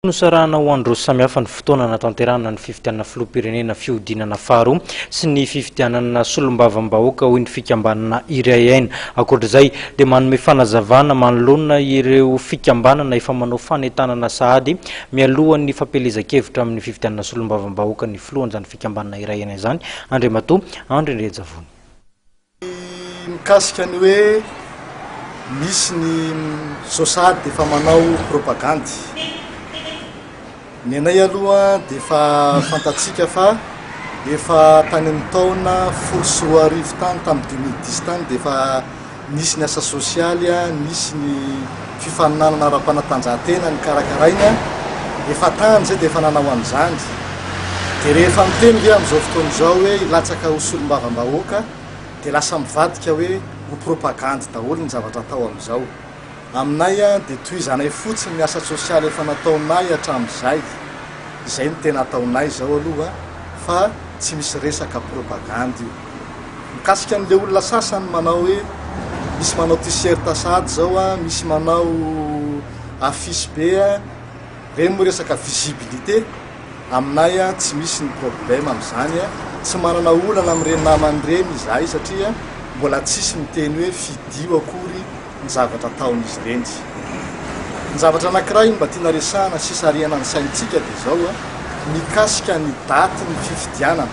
Nosarahana ho andro samihafa ny fotoana hanatanterahana ny fifidianana filoham-pirenena fihodinana faharoa sy ny fifidianana solombavambahoaka hoy ny fikambanana Iray Aina. Ankoatra izay dia manome fanazavana manoloana ireo fikambanana efa manao fanentanana sahady mialohan'ny fampielezan-kevitra amin'ny fifidianana solombavambahoaka ny filohan'izany fikambanana Iray Aina izany, Andriamatoa Andry Andrianjavony. Ny mikasika ny hoe misy ny zao sahady dia efa manao propagandy. Ny anay aloha dia efa fantatsika fa efa tany amin'ny taona 2010 tany, tamin'ny 2010 tany dia efa nisy ny asa sosialy, nisy ny fifaninanana ara-panatanjahantena nokarakaraina, efa tany izay dia efa nanao an'izany. Dia rehefa miteny ve amin'izao fotoana izao hoe hilatsaka ho solombavambahoaka dia lasa mivadika hoe ho propagandy daholo ny zavatra atao amin'izao. Aminay dia tohizanay fotsiny ny asa sosialy efa nataonay hatramin'izay. Izay no tena ataonay izao aloha fa tsy misy resaka propagandy io. Mikasika an'ilay olona sasany manao hoe misy manao t-shirt sahady izao an, misy manao affiche be an, ireny moa resaka visibilité, aminay an tsy misy ny problème amin'izany an, tsy manana olana amin'ireny namana ireny izahay satria mbola tsisy miteny hoe fidio akory ny zavatra ataon'izy ireny. Ny zavatra anankiray mba tiana resahana sy sarihana ny saintsika dia izao, mikasika ny datin'ny fifidianana.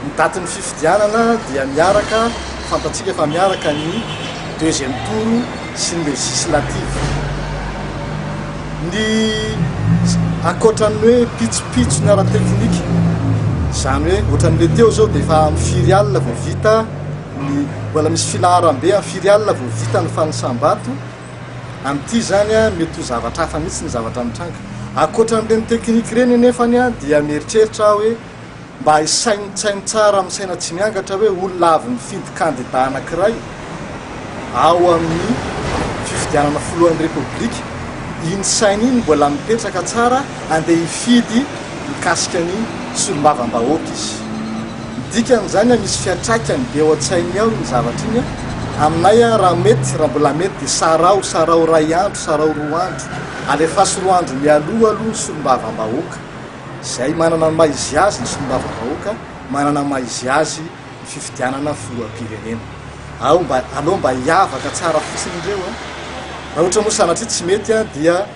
Ny datin'ny fifidianana dia miaraka, fantatsika fa miaraka ny deuxième tour sy ny législative. Ny ankoatran'ny hoe pitsopitsony ara-teknika, izany hoe ohatran'ilay teo izao dia efa amin'ny firy alina vao vita ny, mbola misy filaharam-be amin'ny firy alina vao vita ny fanisam-bato, amin'ity izany mety ho zavatra hafa mihitsy ny zavatra mitranga. Ankoatran'ireny teknika ireny anefany dia mieritreritra aho hoe mba hisaintsaino tsara amin'ny saina tsy miangatra hoe olona avy nifidy kandida anankiray ao amin'ny fifidianana filohan'ny Repoblika, iny saina iny mbola mipetraka tsara andeha hifidy mikasika ny solombavambahoaka izy. Ny dikan'izany misy fiantraikany be ao an-tsainy ao iny zavatra iny. Aminay raha mety, raha mbola mety dia sarao, sarao iray andro, sarao roa andro, alefaso roa andro mialoha aloha ny solombavambahoaka. Izay manana ny maha izy azy ny solombavambahoaka, manana ny maha izy azy ny fifidianana filoham-pirenena. Ao mba, aleo mba hiavaka tsara fotsiny ireo a. Raha ohatra moa sanatria tsy mety a, dia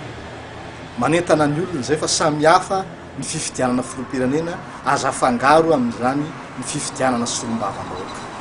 manentana ny olona izay fa samy hafa ny fifidianana filoham-pirenena, aza afangaro amin'izany ny fifidianana solombavambahoaka.